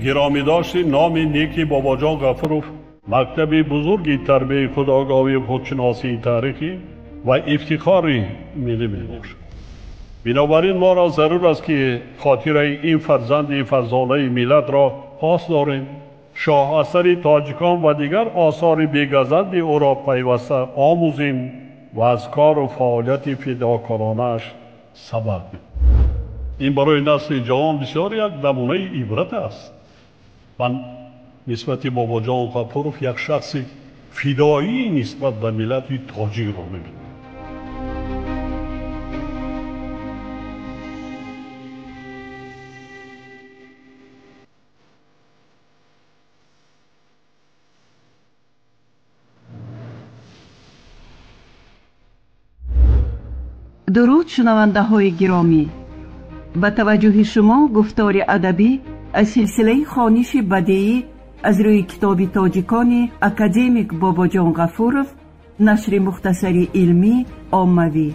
Гиромӣ дошти номи неки Бобоҷон Ғафуров мактаби бузурги тарбияи худогоҳӣ, худшиносии таърихӣ ва ифтихори миллӣ мебошад. Бинобар ин моро зарур аст, ки хотираи ин фарзанди фарзонаи миллатро пос дорем, шоҳасари тоҷикон ва дигар осори бегазанди ӯро пайваста омӯзем ва аз кору фаъолияти фидокоронааш сабақ бигирем. Ин барои насли ҷавон бисёр як намунаи ибрат аст. Ман нисбати Бобоҷон Ғафуров як шахси фидоӣ нисбат ба миллати тоҷикро мебинам. Дуруд, шунавандаҳои гиромӣ! Ба таваҷҷӯҳи шумо гуфтори адабӣ аз силсилаи хониши бадеӣ аз рӯи китоби тоҷикони академик Бобоҷон Ғафуров, нашри мухтасари илмӣ оммавӣ.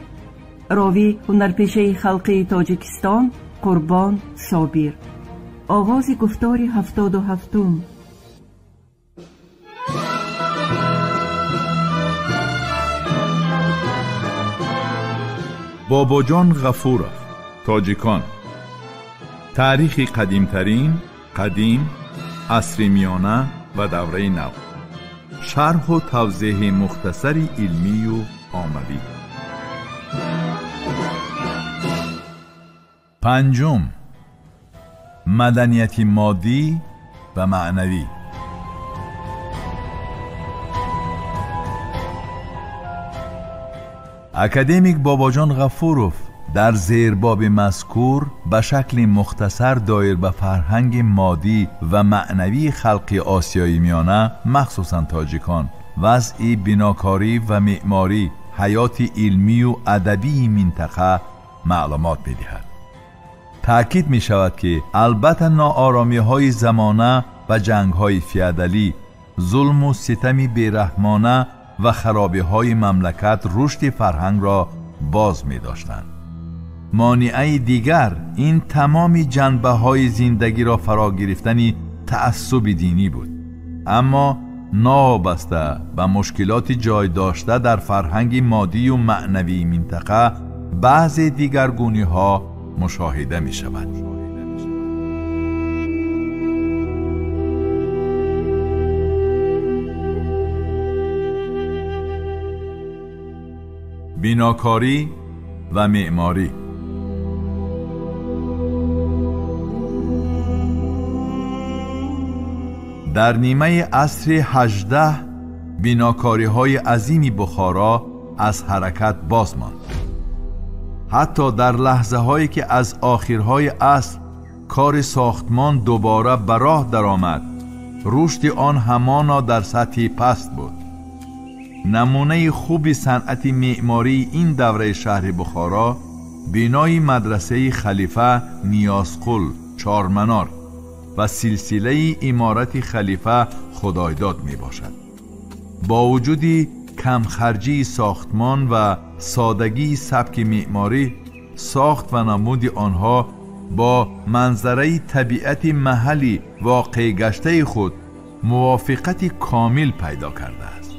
Ровӣ ҳунарпешаи халқии Тоҷикистон Қурбон Собир. Оғози гуфтори 77-ум. Бобоҷон Ғафуров, тоҷикон. Таърихи қадимтарин, қадим, асри миёна ва давраи нав. Шарҳу тавзеҳи мухтасари илмию оммавӣ. Панҷум: маданияти моддӣ ва маънавӣ. Академик Бобоҷон Ғафуров дар зербоби мазкур ба шакли мухтасар доир ба фарҳанги моддӣ ва маънавии халқи Осиёи Миёна, махсусан тоҷикон, вазъи бинокорӣ ва меъморӣ, ҳаёти илмию адабии минтақа маълумот медиҳад. Таъкид мешавад, ки албатта нооромиҳои замона ва ҷангҳои феодалӣ, зулму ситами бераҳмона ва харобиҳои мамлакат рушди фарҳангро боз медоштанд. Монеаи дигар ин тамоми ҷанбаҳои зиндагиро фаро гирифтани таассуби динӣ буд. Аммо новобаста ба мушкилоти ҷой дошта дар фарҳанги моддию маънавии минтақа баъзе дигаргуниҳо мушоҳида мешавад. Бинокорӣ ва меъморӣ. Дар нимаи асри 18 бинокориҳои азими Бухоро аз ҳаракат боз монд. Ҳатто дар лаҳзаҳое ки аз охирҳои аср кори сохтмон дубора ба роҳ даромад, рушди он ҳамоно дар сатҳи паст буд. Намунаи хуби санъати меъмории ин давраи шаҳри Бухоро бинои мадрасаи халифа Ниёзқул Чорманор ва силсилаи иморати халифа Худойдод мебошад. Бо вуҷуди камхарҷии сохтмон ва содагии сабки меъморӣ, сохт ва намуди онҳо бо манзараи табиати маҳалли воқеъ гаштаи худ мувофиқати комил пайдо кардааст.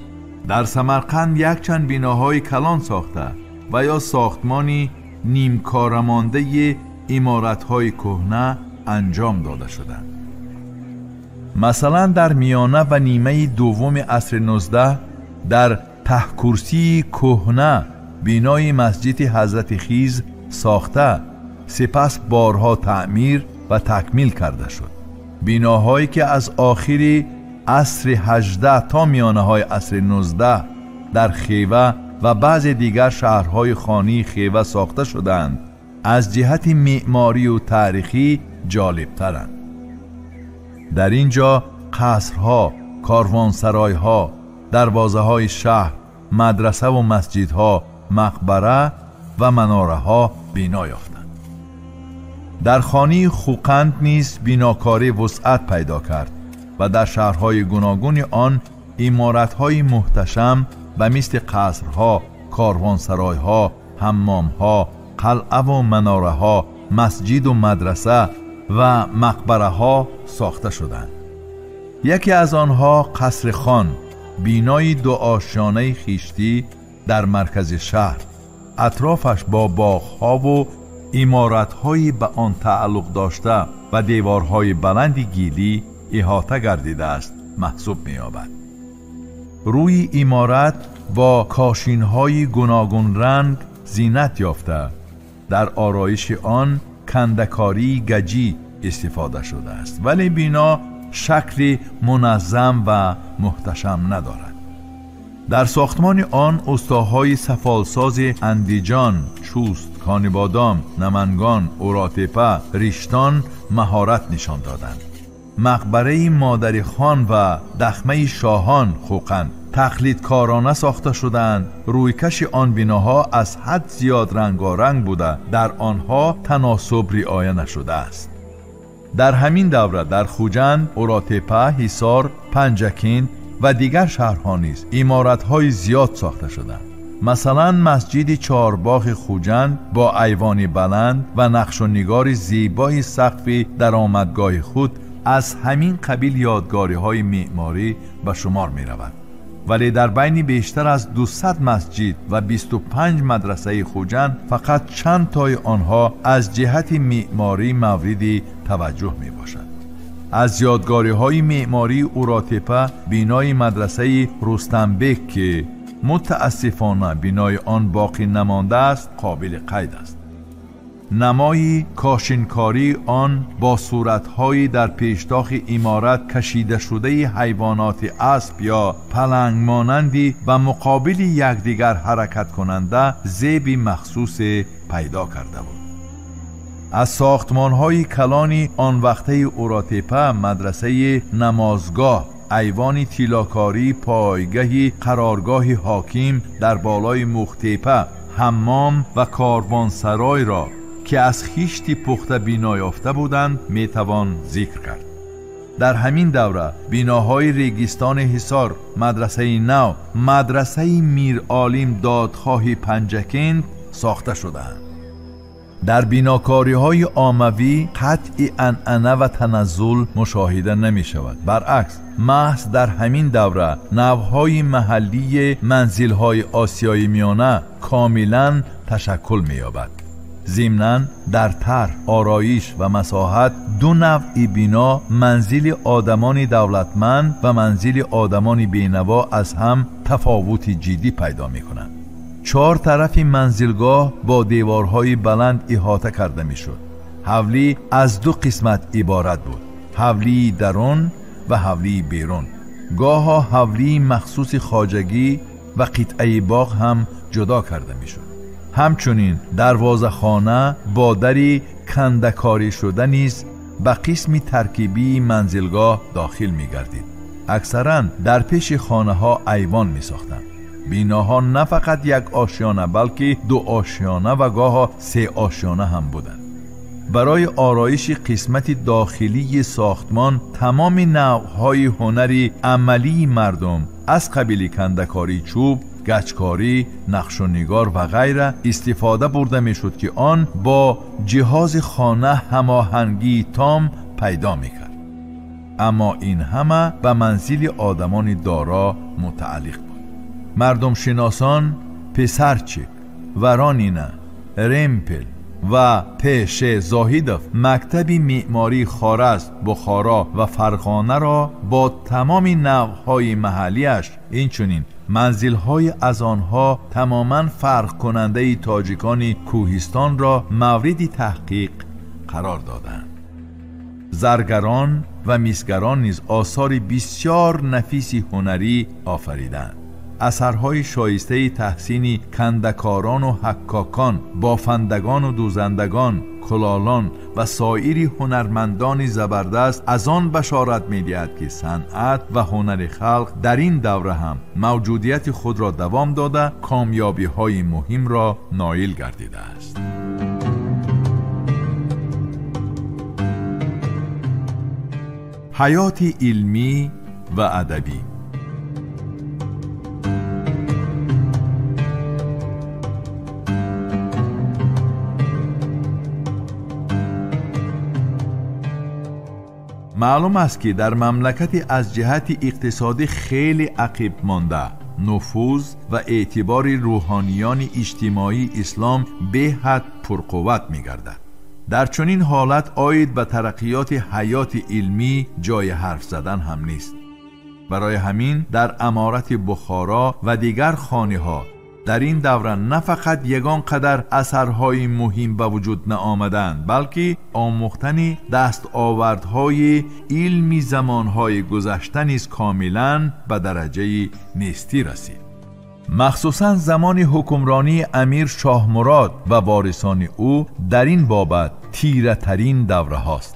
Дар Самарқанд якчанд биноҳои калон сохта ва ё сохтмони нимкорамондаи иморатҳои кӯҳна анҷом дода шуданд. Масалан, дар миёна ва нимаи дуввуми асри 19 дар таҳкурсии кӯҳна бинои масҷиди Ҳазрати Хиз сохта, сипас борҳо таъмир ва такмил карда шуд. Биноҳое ки аз охири асри 18 то миёнаҳои асри 19 дар Хева ва баъзе дигар шаҳрҳои хонии Хева сохта шудаанд, аз ҷиҳати меъморию таърихӣ ҷолибтаранд. Дар ин ҷо қасрҳо, корвонсаройҳо, дарвозаҳои шаҳр, мадрасаву масҷидҳо, мақбара ва манораҳо бино ёфтанд. Дар хонии Хӯқанд низ бинокорӣ вусъат пайдо кард ва дар шаҳрҳои гуногуни он иморатҳои муҳташам ба мисли қасрҳо, корвонсаройҳо, ҳаммомҳо, қалъаву манораҳо, масҷиду мадраса ва мақбараҳо сохта шуданд. Яке аз онҳо қасри хон, бинои дуошёнаи хиштӣ дар маркази шаҳр, атрофаш бо боғҳову иморатҳои ба он тааллуқ дошта ва деворҳои баланди гилӣ иҳота гардидааст маҳсуб меёбад. Рӯи иморат бо кошинҳои гуногунранг зинат ёфта, дар ороиши он кандакории гаҷӣ истифода шудааст, вале бино шакли муназзам ва муҳташам надорад. Дар сохтмони он устоҳои сафолсози Андиҷон, Чӯст, Конибодом, Намангон, Уротепа, Риштон маҳорат нишон доданд. Мақбараи модари хон ва дахмаи шоҳон Хӯқанд тақлидкорона сохта шудаанд. Рӯйкаши он биноҳо аз ҳад зиёд рангоранг буда, дар онҳо таносуб риоя нашудааст. Дар ҳамин давра дар Хуҷанд, Уротепа, Ҳисор, Панҷакент ва дигар шаҳрҳо низ иморатҳои зиёд сохта шуданд. Масалан, масҷиди Чорбоғи Хуҷанд бо айвони баланд ва нақшу нигори зебои сақфи даромадгоҳи худ аз ҳамин қабил ёдгориҳои меъморӣ ба шумор меравад. Вале дар байни бештар аз 200 масҷид ва 25 мадрасаи Хуҷанд фақат чанд тои онҳо аз ҷиҳати меъморӣ мавриди таваҷҷӯҳ мебошанд. Аз ёдгориҳои меъмории Уротепа бинои мадрасаи Рустамбек, ки мутаассифона бинои он боқӣ намондааст, қобили қайд аст. Намои кошинкории он бо суратҳои дар пештохи иморат кашидашудаи ҳайвоноти асп ё палангмонанди ба муқобили якдигар ҳаракаткунанда зеби махсусе пайдо карда буд. Аз сохтмонҳои калони он вақтаи Уротепа мадрасаи намозгоҳ, айвони тиллокории пойгаҳи қароргоҳи ҳоким дар болои Мухтепа, ҳаммом ва корвонсаройро ки аз хишти пухта бино ёфта буданд метавон зикр кард. Дар ҳамин давра биноҳои Регистони Ҳисор, мадрасаи нав, мадрасаи Миролим додхоҳи Панҷакент сохта шудаанд. Дар бинокориҳои оммавӣ қатъи анъана ва таназзул мушоҳида намешавад. Баръакс, маҳз дар ҳамин давра навъҳои маҳаллии манзилҳои Осиёи Миёна комилан ташаккул меёбад. Зимнан дар тарҳ, ороиш ва масоҳат ду навъи бино, манзили одамони давлатманд ва манзили одамони бенаво, аз ҳам тафовути ҷиддӣ пайдо мекунанд. Чор тарафи манзилгоҳ бо деворҳои баланд иҳота карда мешуд. Ҳавлӣ аз ду қисмат иборат буд: ҳавлии дарун ва ҳавлии берун. Гоҳо ҳавлии махсуси хоҷагӣ ва қитъаи боғ ҳам ҷудо карда мешуд. Ҳамчунин дарвозахона бо дари кандакорӣ шуда низ ба қисми таркибии манзилгоҳ дохил мегардид. Аксаран дар пеши хонаҳо айвон месохтанд. Биноҳо на фақат як ошёна, балки ду ошёна ва гоҳо се ошёна ҳам буданд. Барои ороиши қисмати дохилии сохтмон тамоми навъҳои ҳунари амалии мардум аз қабили кандакории чӯб, гачкорӣ, нақшунигор ва ғайра истифода бурда мешуд, ки он бо ҷиҳози хона ҳамоҳангии том пайдо мекард. Аммо ин ҳама ба манзили одамони доро мутааллиқ буд. Мардумшиносон Писарчик, Воронина, Ремпел ва П. Ш. Зоҳидов мактаби меъмории Хоразм, Бухоро ва Фарғонаро бо тамоми навъҳои маҳаллиаш, инчунин манзилҳои аз онҳо тамоман фарқкунандаи тоҷикони кӯҳистонро мавриди таҳқиқ қарор доданд. Заргарон ва мисгарон низ осори бисёр нафиси ҳунарӣ офариданд. Асарҳои шоистаи таҳсини кандакорону ҳаккокон, бофандагону дӯзандагон, кулолон ва соири ҳунармандони забардаст аз он башорат медиҳад, ки санъат ва ҳунари халқ дар ин давра ҳам мавҷудияти худро давом дода, комёбиҳои муҳимро ноил гардидааст. Ҳаёти илмӣ ва адабӣ. Маълум аст, ки дар мамлакати аз ҷиҳати иқтисодӣ хеле ақиб монда, нуфуз ва эътибори рӯҳониёни иҷтимоии ислом беҳад пурқувват мегардад. Дар чунин ҳолат оид ба тараққиёти ҳаёти илмӣ ҷои ҳарф задан ҳам нест. Барои ҳамин дар аморати Бухоро ва дигар хониҳо дар ин давра на фақат ягон қадар асарҳои муҳим ба вуҷуд наомаданд, балки омӯхтани дастовардҳои илми замонҳои гузашта низ комилан ба дараҷаи нестӣ расид. Махсусан замони ҳукмронии амир Шоҳмурод ва ворисони ӯ дар ин бобат тиратарин давраҳост.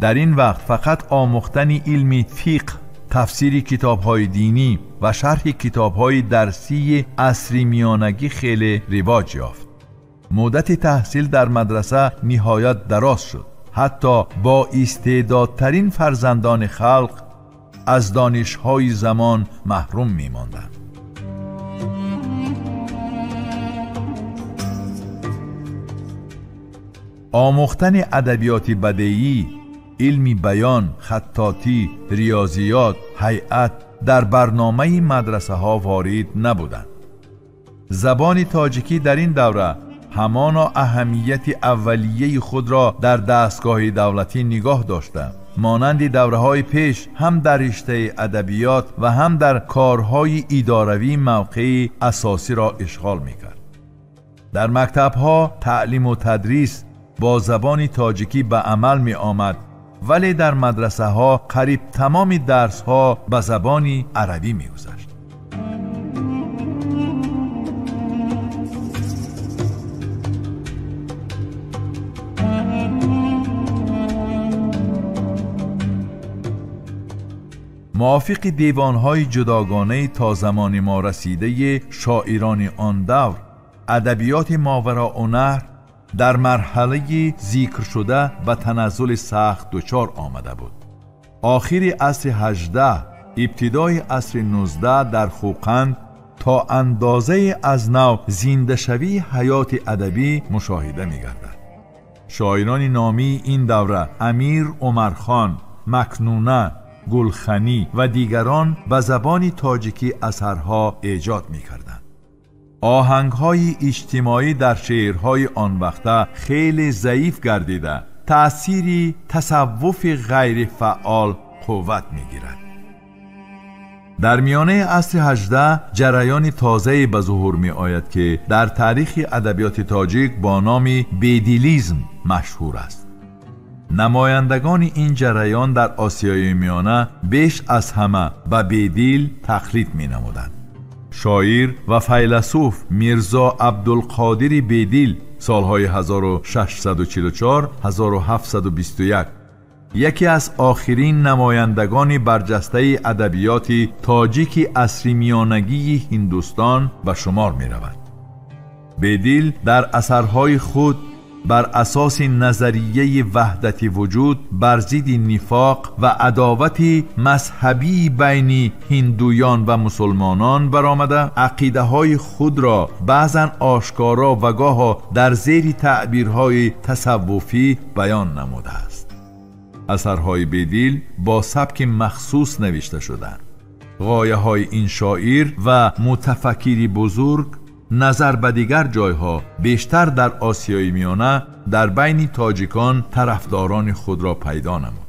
Дар ин вақт фақат омӯхтани илми фиқҳ, тафсири китобҳои динӣ ва шарҳи китобҳои дарсии асри миёнагӣ хеле ривоҷ ёфт. Муддати таҳсил дар мадраса ниҳоят дароз шуд. Ҳатто бо истеъдодтарин фарзандони халқ аз донишҳои замон маҳрум мемонданд. Омӯхтани адабиёти бадеӣ, илми баён, хаттотӣ, риёзиёт, ҳайат дар барномаи мадрасаҳо ворид набуданд. Забони тоҷикӣ дар ин давра ҳамоно аҳамияти аввалияи худро дар дастгоҳи давлатӣ нигоҳ дошта, монанди давраҳои пеш ҳам дар риштаи адабиёт ва ҳам дар корҳои идоравӣ мавқеи асосиро ишғол мекард. Дар мактабҳо таълиму тадрис бо забони тоҷикӣ ба амал меомад, вале дар мадрасаҳо қариб тамоми дарсҳо ба забони арабӣ мегузашт. Мувофиқи девонҳои ҷудогонаи то замони мо расидаи шоирони он давр, адабиёти Мовароуннаҳр дар марҳалаи зикршуда ба таназзули сахт дучор омада буд. Охири асри 18, ибтидои асри 19 дар Хӯқанд то андозаи аз нав зиндашавии ҳаёти адабӣ мушоҳида мегардад. Шоирони номии ин давра Амир Умархон, Макнуна, Гулханӣ ва дигарон ба забони тоҷикӣ асарҳо эҷод мекарданд. Оҳангҳои иҷтимоӣ дар шеърҳои он вақта хеле заиф гардида, таъсири тасаввуфи ғайрифаъол қувват мегирад. Дар миёнаи асри 18 ҷараёни тозае ба зуҳур меояд, ки дар таърихи адабиёти тоҷик бо номи бедилизм машҳур аст. Намояндагони ин ҷараён дар Осиёи Миёна беш аз ҳама ба Бедил тақлид менамуданд. Шоир ва файласуф Мирзо Абдулқодири Бедил солҳои 1644-1721 яке аз охирин намояндагони барҷастаи адабиёти тоҷики асри миёнагии Ҳиндустон ба шумор меравад. Бедил дар асарҳои худ бар асоси назарияи ваҳдати вуҷуд бар зидди нифоқ ва адовати мазҳабии байни ҳиндуён ва мусулмонон баромада, ақидаҳои худро баъзан ошкоро ва гоҳо дар зери таъбирҳои тасаввуфӣ баён намудааст. Асарҳои Бедил бо сабки махсус навишта шуданд. Ғояҳои ин шоир ва мутафаккири бузург назар ба дигар ҷойҳо бештар дар Осиёи Миёна дар байни тоҷикон тарафдорони худро пайдо намуд.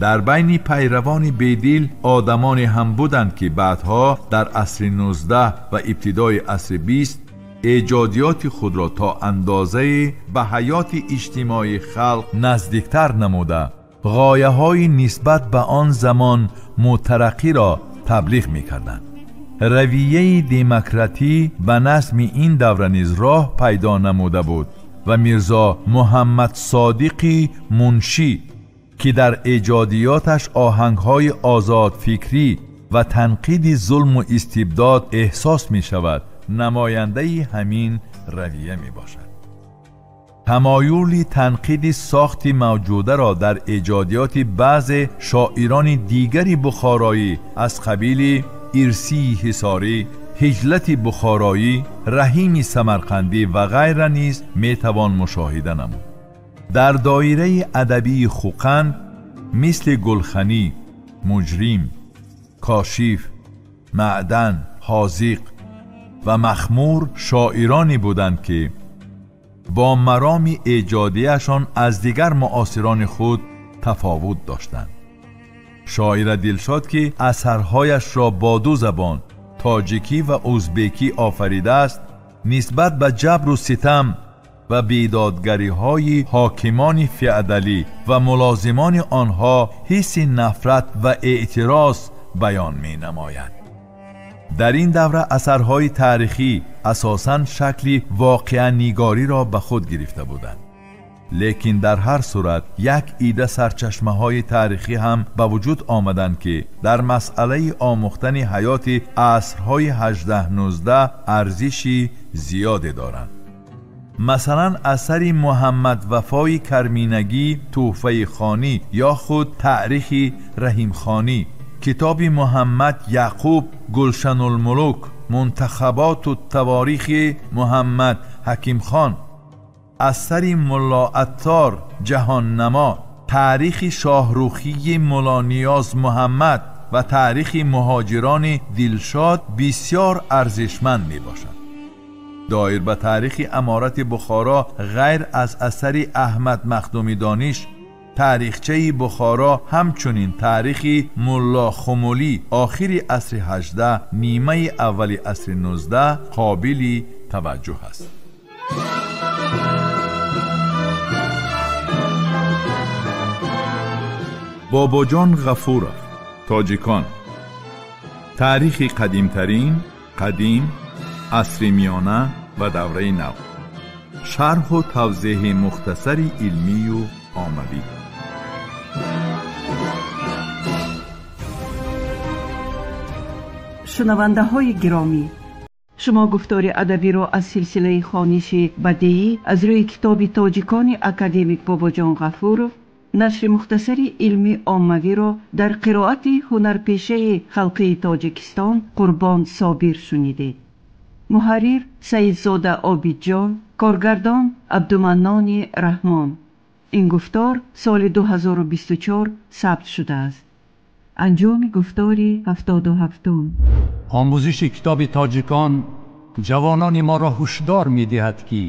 Дар байни пайравони Бедил одамоне ҳам буданд, ки баъдҳо дар асри 19 ва ибтидои асри 20 эҷодиёти худро то андозае ба ҳаёти иҷтимоии халқ наздиктар намуда, ғояҳои нисбат ба он замон мутараққиро таблиғ мекарданд. Равияи демократӣ ба назми ин давра низ роҳ пайдо намуда буд ва Мирзо Муҳаммад Содиқи Муншӣ, ки дар эҷодиёташ оҳангҳои озодфикрӣ ва танқиди зулму истибдод эҳсос мешавад, намояндаи ҳамин равия мебошад. Тамоюли танқиди сохти мавҷударо дар эҷодиёти баъзе шоирони дигари бухороӣ аз қабили Ирсии Ҳисорӣ, Ҳиҷлати Бухороӣ, Раҳими Самарқандӣ ва ғайра низ метавон мушоҳида намуд. Дар доираи адабии Хӯқанд мисли Гулханӣ, Муҷрим, Кошиф, Маъдан, Ҳозиқ ва Махмур шоироне буданд, ки бо мароми эҷодияшон аз дигар муосирони худ тафовут доштанд. Шоира Дилшод, ки асарҳояшро бо ду забон тоҷикӣ ва узбекӣ офаридааст, нисбат ба ҷабру ситам ва бедодгариҳои ҳокимони феодалӣ ва мулозимони онҳо ҳисси нафрат ва эътироз баён менамояд. Дар ин давра асарҳои таърихӣ асосан шакли воқеанигориро ба худ гирифта буданд. Лекин дар ҳар сурат як ида сарчашмаҳои таърихӣ ҳам ба вуҷуд омаданд, ки дар масъалаи омӯхтани ҳаёти асрҳои 18-19 арзиши зиёде доранд. Масалан, асари Муҳаммад Вафои Карминагӣ Тӯҳфаи хонӣ ё худ Таърихи Раҳимхонӣ, китоби Муҳаммад Яъқуб Гулшанулмулук, Мунтахаботу таворихи Муҳаммад Ҳакимхон, асари Мулло Аттор Ҷаҳоннамо, таърихи Шоҳрухии Мулло Ниёз Муҳаммад ва таърихи муҳоҷирони Дилшод бисёр арзишманд мебошанд. Доир ба таърихи аморати Бухоро ғайр аз асари Аҳмад Махдуми Дониш, таърихчаи Бухоро ҳамчунин таърихи Мулло Хумулӣ охири асри 18, нимаи аввали асри 19 қобили таваҷҷӯҳ аст. Бобоҷон Ғафуров, Тоҷикон. Таърихи қадимтарин, қадим, асри миёна ва давраи нав. Шарҳу тавзеҳи мухтасари илмию оммавӣ. Шунавандаҳои гиромӣ, шумо гуфтори адабиро аз силсилаи хониши бадеӣ аз рӯи китоби тоҷикони академик Бобоҷон Ғафуров, нашри мухтасари илми оммавиро дар қироати ҳунарпешаи халқии Тоҷикистон Қурбон Собир шунидед. Муҳаррир Саидзода Обидҷон, коргардон Абдуманнони Раҳмон. Ин гуфтор соли 2024 сабт шудааст. Анҷоми гуфтори 77. Омӯзиши китоби тоҷикон ҷавонони моро ҳушдор медиҳад, ки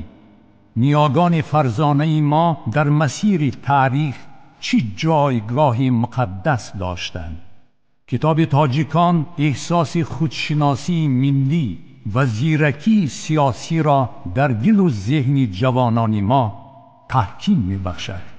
ниёгони фарзонаи мо дар масири таърих чӣ ҷойгоҳи муқаддас доштанд. Китоби тоҷикон эҳсоси худшиносии миллӣ ва зиракии сиёсиро дар дилу зеҳни ҷавонони мо таҳким мебахшад.